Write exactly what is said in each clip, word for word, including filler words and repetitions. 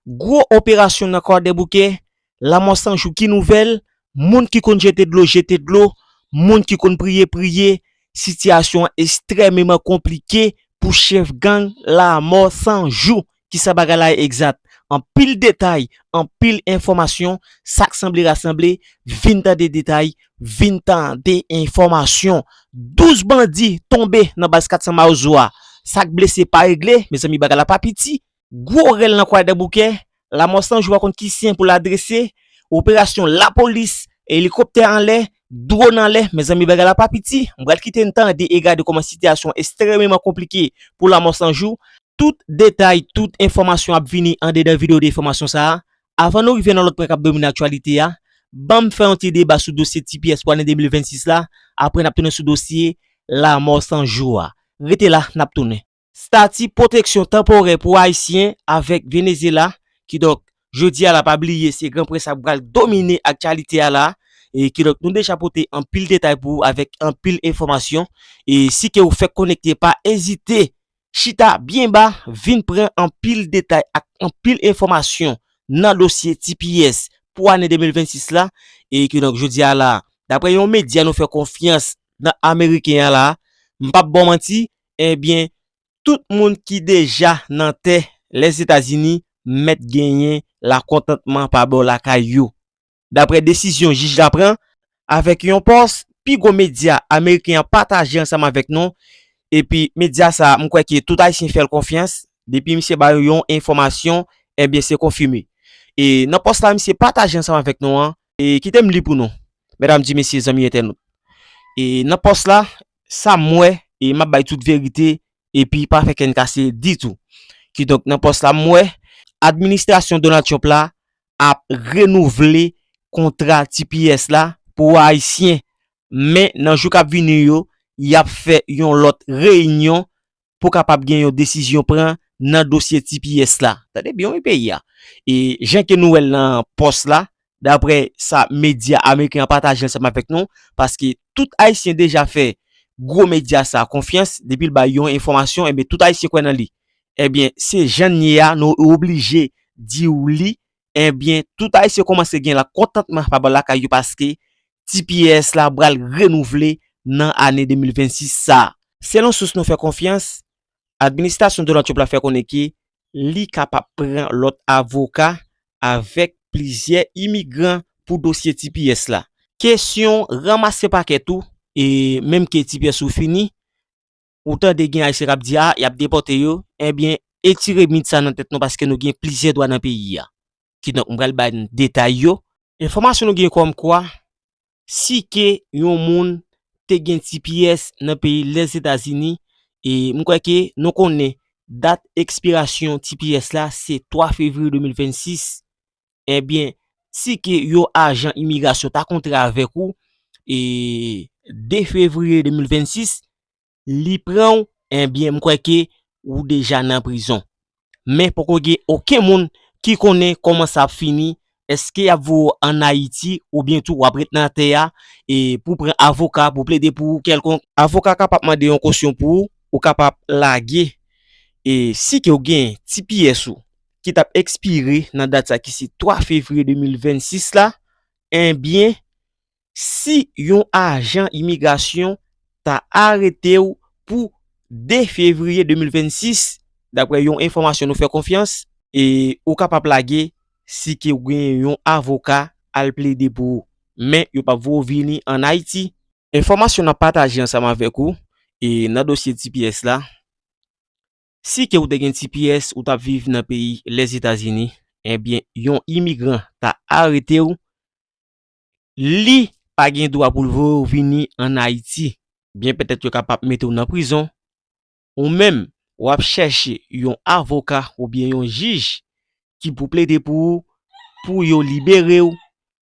Gwo operasyon nan Kwadèboukè, Lanmò San Jou ki nouvèl, moun ki konn jete dlo, jete dlo, moun ki konn priye, priye, sitiyasyon an ekstrèmeman konplike pou chèf gang Lanmò San Jou. Kisa bagay la egzat? Anpil detay, anpil enfòmasyon, sa k sanble rasanble, vin tande detay, vin tande enfòmasyon. Douz bandi tonbe nan baz kat san Mawozo a. Sa k blese pa regle, mezanmi, bagay la pa piti. Gwo rèl nan Kwadèboukè, Lanmò San Jou pa konn ki siy pou l adrese, operasyon lapolis, elikoptè anlè, dwòn anlè, mezanmi, bagay la pa piti. M pral kite n tande e gade kòman sitiyasyon ekstrèmeman konplike pou Lanmò San Jou. Tout detay, tout enfòmasyon ap vini andedan videyo de enfòmasyon sa a. Avan nou rive nan lòt pwen k ap domine aktyalite a, ban m fè yon ti deba sou dosye T P S pou ane de mil vennsis la, apre n ap tounen sou dosye Lanmò San Jou a. Rete la, n ap tounen. Stati pwoteksyon tanporè pou Ayisyen avèk Venezyela, kidonk, jodi a la, pa bliye, se Gran Prens la k pral domine aktyalite a la, e kidonk, nou deja pote anpil detay pou ou avèk anpil enfòmasyon, e si ke ou fèk konekte, pa ezite chita byen ba, vin pran anpil detay ak anpil enfòmasyon nan dosye T P S pou ane de mil vennsis la, e kidonk, jodi a la, daprè yon medya nou fè konfyans nan Ameriken an la, m p ap ba w manti, ebyen, tout moun ki deja nan tè Lèzetazini mèt genyen lakontantman pa bò lakay yo. Daprè desizyon jij la pran, avèk yon pòs pi gwo medya ameriken an pataje ansanm avèk nou, epi medya sa a, m kwè ke tout Ayisyen fè l konfyans, depi misye ba yo yon enfòmasyon, ebyen, se konfime. E nan pòs la, misye pataje ansanm avèk nou an, e kite m li pou nou, medam di mesye, zanmi entènot. E nan pòs la, sa m wè, e m ap bay tout verite, epi pa fè kè n kase ditou. Kidonk, nan pòs la, m wè administrasyon Donald Trump la ap renouvle kontra T P S la pou Ayisyen. Men, nan jou k ap vini yo, y ap fè yon lòt reyinyon pou kapab gen yon desizyon pran nan dosye T P S la. Tande byen, wi, peyi a. E jan ke nou wè l nan pòs la, daprè sa medya ameriken an pataje ansanm avèk nou, paske tout Ayisyen deja fè gwo medya sa a konfyans, depi l bay yon enfòmasyon, ebyen, tout Ayisyen kwè nan li. Ebyen, se jan n ye a, nou oblije di w li, ebyen, tout Ayisyen kòmanse gen lakontantman pa bò lakay yo, paske T P S la pral renouvle nan ane de mil vennsis sa a. Selon sous nou fè konfyans, administrasyon Donald Trump la fè konnen ke li kapab pran lòt avoka avèk plizyè imigran pou dosye T P S la. Kesyon ranmase pakèt ou, e menm ke T P S ou fini, ou tande gen Ayisyen k ap di, a, y ap depòte yo, ebyen, etire mit sa nan tèt nou, paske nou gen plizyè dwa nan peyi a. Kidonk, m pral ba n detay yo. Enfòmasyon nou gen kòmkwa, si ke yon moun te gen T P S nan peyi Lèzetazini, e m kwè ke nou konnen dat ekspirasyon T P S la, se twa fevriye de mil vennsis, ebyen, si ke yon ajan imigrasyon ta kontre avèk ou, e de fevriye de mil vennsis, li pran w, ebyen, m kwè ke ou deja nan prizon. Men poko gen okenn moun ki konnen kòman sa ap fini, èske y ap voye w ann Ayiti oubyen tou w ap ret nan tè a, e pou pran avoka, pou plede pou ou kèlkonk. Avoka kapab mande yon kosyon pou ou, ou kapab lage. E si ke w gen T P S ou ki t ap ekspire nan dat sa ki se twa fevriye de mil vennsis la, ebyen, si yon ajan imigrasyon ta arete w pou de fevriye de mil vennsis, daprè yon enfòmasyon nou fè konfyans, e ou kapab lage si ke w gen yon avoka al plede pou ou. Men yo p ap voye w vini ann Ayiti. Enfòmasyon n ap pataje ansanm avèk ou, e nan dosye T P S la, si ke w te gen T P S, ou t ap viv nan peyi Lèzetazini, ebyen, yon imigran ta arete w, li pa gen dwa pou l voye w vini ann Ayiti. Byen petèt yo kapab mete w nan prizon. Ou menm, w ap chèche yon avoka oubyen yon jij ki pou plede pou ou, pou yo libere w.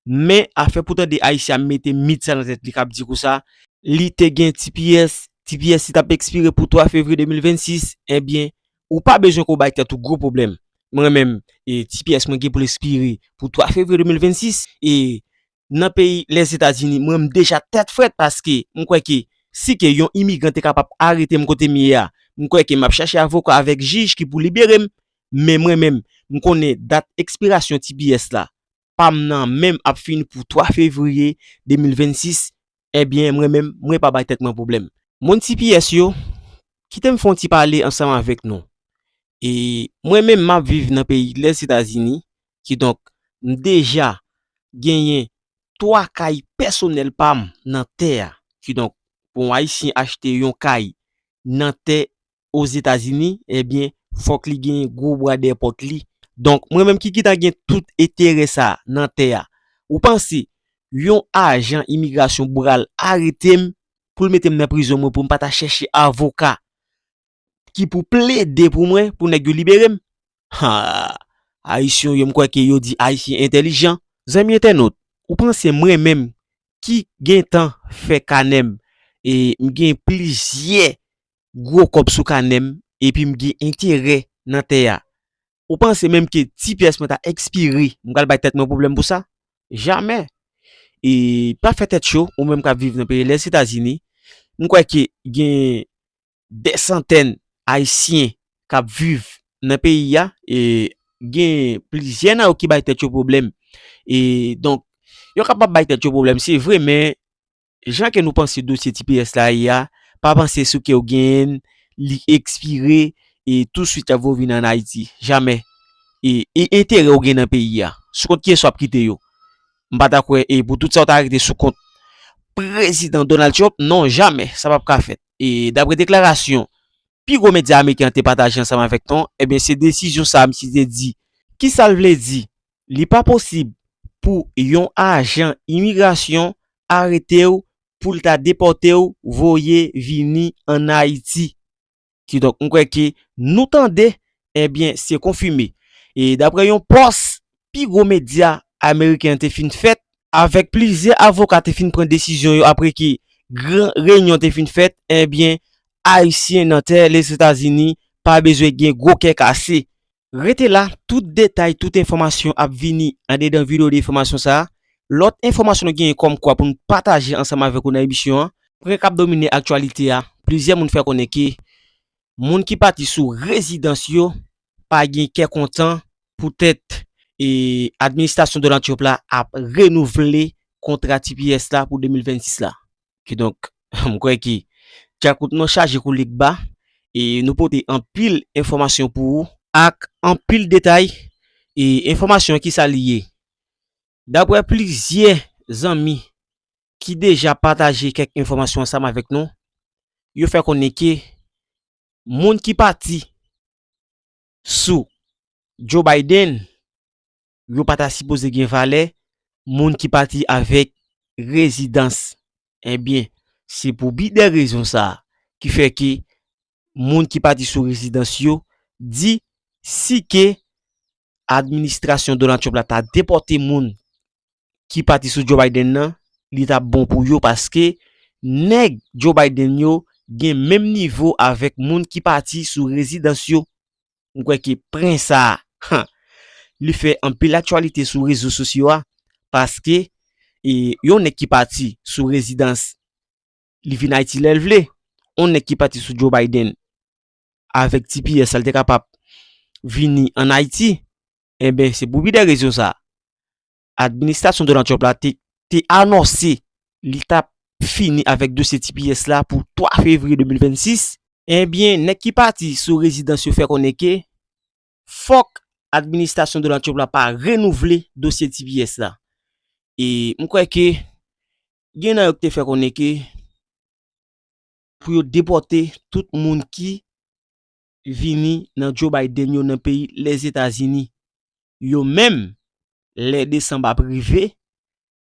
Men afè pou tande Ayisyen ap mete mit sa nan tèt li k ap di konsa, li te gen T P S, T P S li t ap ekspire pou twa fevriye de mil vennsis, ebyen, ou pa bezwen ko bay tèt ou gwo pwoblèm. Mwen menm, e, T P S mwen gen pou l ekspire pou twa fevriye de mil vennsis, e nan peyi Lèzetazini, mwen m deja tèt frèt paske m kwè ke si ke yon imigran te kapab arete m kote m ye a, m kwè ke m ap chache avoka avèk jij ki pou libere m, men mwen menm, m konnen dat ekspirasyon T P S la pa m nan men m ap fini pou twa fevriye de mil vennsis, ebyen, mwen menm, mwen pa bay tèt mwen pwoblèm. Moun T P S yo, kite m fè yon ti pale ansanm avèk nou. E mwen menm, m ap viv nan peyi Lèzetazini, kidonk, m deja genyen twa kay pèsonèl pa m nan tè a. Kidonk, pou yon Ayisyen achte yon kay nan tè Ozetazini, ebyen, fòk li genyen gwo bwa dèyè pòt li. Donk, mwen menm ki gentan gen tout enterè sa a nan tè a, ou panse yon ajan imigrasyon pral arete m pou l mete m nan prizon, mwen, pou m pa ta chèche avoka ki pou plede pou mwen, pou nèg yo libere m? Ha! Ayisyen yo, m kwè ke yo di Ayisyen entèlijan. Zanmi entènot, ou panse mwen menm ki gentan fè kanè m, e m gen plizyè gwo kòb sou kanè m, epi m gen enterè nan tè a, ou panse menm ke T P S mwen ta ekspire, m pral bay tèt mwen pwoblèm pou sa? Jamè! E pa fè tèt cho, ou menm k ap viv nan peyi Lèzetazini, m kwè ke gen dè santèn Ayisyen k ap viv nan peyi a, e gen plizyè nan yo ki bay tèt yo pwoblèm. E donk, yo kapab bay tèt yo pwoblèm, se vre, men jan ke nou panse dosye T P S la ye a, pa panse si ke w genyen l, li ekspire, e touswit y ap voye w vin ann Ayiti. Jamè. E, e enterè w gen nan peyi a, sou kont kiyès w ap kite yo? M pa ta kwè, e pou tout sa w ta rete sou kont prezidan Donald Trump, non, jamè, sa p ap ka fèt. E daprè deklarasyon pi gwo medya ameriken an te pataje ansanm avèk nou, ebyen, se desizyon sa a misye te di. Kisa l vle di? Li pa posib pou yon ajan imigrasyon arete w, pou l ta depòte w, voye vini ann Ayiti. Kidonk, m kwè ke nou tande, ebyen, se konfime. E daprè yon pòs pi gwo medya ameriken an te fin fèt, avèk plizyè avoka te fin pran desizyon yo apre ke gran reyinyon te fin fèt, ebyen, Ayisyen nan tè Lèzetazini pa bezwen gen gwo kè kase. Rete la, tout detay, tout enfòmasyon ap vini andedan videyo de enfòmasyon sa a. Lòt enfòmasyon nou genyen kòmkwa pou n pataje ansanm avèk ou nan emisyon an. Pwen k ap domine aktyalite a, plizyè moun fè konnen ke moun ki pati sou rezidans yo pa gen kè kontan poutèt, e, administrasyon Donald Trump la ap renouvle kontra T P S la pou de mil vennsis la. Kidonk, m kwè ke djakout nou chaje kou li k ba, e nou pote anpil enfòmasyon pou ou, ak anpil detay, e enfòmasyon ki sa li ye. Daprè plizyè zanmi ki deja pataje kèk enfòmasyon ansanm avèk nou, yo fè konnen ke moun ki pati sou Joe Biden, yo pa ta sipoze gen valè moun ki pati avèk rezidans. Ebyen, se pou bi dè rezon sa a ki fè ke moun ki pati sou rezidans yo di si ke administrasyon Donald Trump la ta depòte moun ki pati sou Joe Biden nan, li t ap bon pou yo paske nèg Joe Biden yo gen menm nivo avèk moun ki pati sou rezidans yo. M kwè ke pwen sa a, li fè anpil aktyalite sou rezo sosyo a, paske, e, yon nèg ki pati sou rezidans, li vin Ayiti lè l vle. Yon nèg ki pati sou Joe Biden avèk T P S la, li te kapab vini ann Ayiti. Enben, se pou pi dè rezon sa a, administrasyon Donald Trump la te, te anonse li t ap fini avèk dosye T P S la pou twa fevriye de mil vennsis. Enben, nèg ki pati sou rezidans yo fè konnen ke fòk administrasyon Donald Trump la pa renouvle dosye T P S la. E m kwè ke gen nan yo ki te fè konnen ke pou yo depòte tout moun ki vini nan Joe Biden yo nan peyi Lèzetazini. Yo menm, lè desanm ap rive,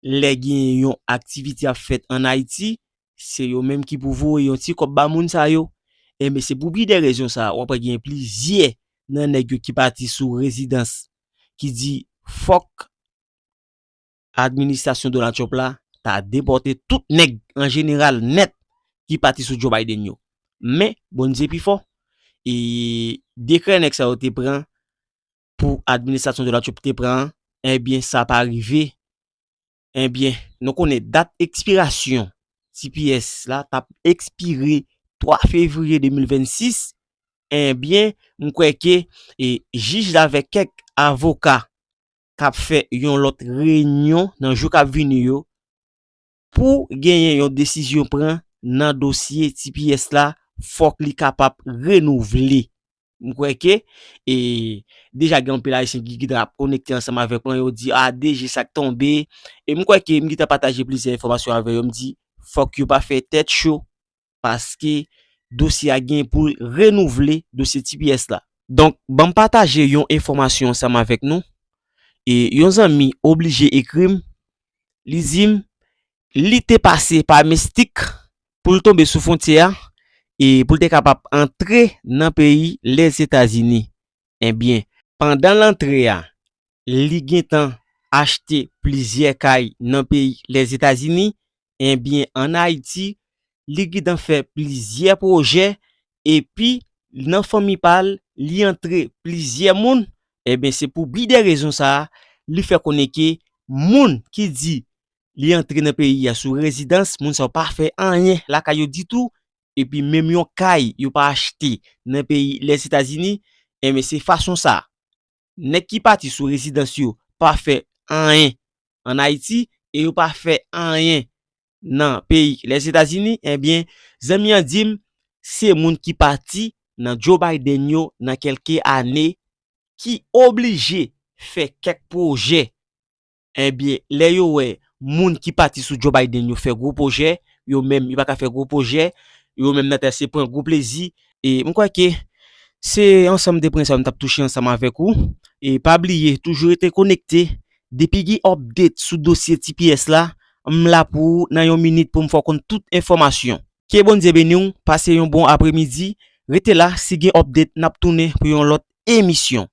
lè gen yon aktivite ap fèt ann Ayiti, se yo menm ki pou voye yon ti kòb ba moun sa yo. Enben, se pou pi dè rezon sa a, w ap wè gen plizyè nan nèg yo ki pati sou rezidans ki di fòk administrasyon Donald Trump la ta depòte tout nèg an jeneral nèt ki pati sou Joe Biden yo. Men, Bondye pi fò. E dekrè nèg sa yo te pran pou administrasyon Donald Trump te pran an, ebyen, sa pa rive. Ebyen, nou konnen dat ekspirasyon T P S la t ap ekspire twa fevriye de mil vennsis. Ebyen, m kwè ke, e, jij la avèk kèk avoka k ap fè yon lòt reyinyon nan jou k ap vini yo pou genyen yon desizyon pran nan dosye T P S la, fòk li kapab renouvle. M kwè ke e deja gen anpil Ayisyen ki gentan ap konekte ansanm avèk mwen, yo di, "A, D G sa k tonbe." E m kwè ke m gentan pataje plizyè enfòmasyon avè yo, m di, fòk yo pa fè tèt cho, paske dosye a gen pou l renouvle, dosye T P S la. Donk, ban m pataje yon enfòmasyon ansanm avèk nou. E yon zanmi oblije ekri m, li di m, li te pase pa Mestik pou l tonbe sou fwontyè a, e pou l te kapab antre nan peyi Lèzetazini. Ebyen, pandan l antre a, li gentan achte plizyè kay nan peyi Lèzetazini. Ebyen, ann Ayiti, li gentan fè plizyè pwojè, epi nan fanmi pa l, li antre plizyè moun. Ebyen, se pou bi de rezon sa a, li fè konnen ke moun ki di li antre nan peyi a sou rezidans, moun sa yo pa fè anyen lakay yo ditou, epi menm yon kay yo pa achte nan peyi Lèzetazini, ebyen, se fason sa a. Nèg ki pati sou rezidans yo pa fè anyen ann Ayiti e yo pa fè anyen nan peyi Lèzetazini, ebyen, zanmi an di m, se moun ki pati nan Joe Biden yo nan kèlke ane ki oblije fè kèk pwojè. Ebyen, lè yo wè moun ki pati sou Joe Biden yo fè gwo pwojè, yo menm, yo pa ka fè gwo pwojè, yo menm nan tèt se pran gwo plezi. E m kwè ke se ansanm de pwen sa yo m t ap touche ansanm avèk ou. E pa bliye, toujou rete konekte. Depi gen update sou dosye T P S la, m la pou ou nan yon minit pou m fè w konn tout enfòmasyon. Ke Bondye beni w, pase yon bon apremidi. Rete la, si gen update, n ap tounen pou yon lòt emisyon.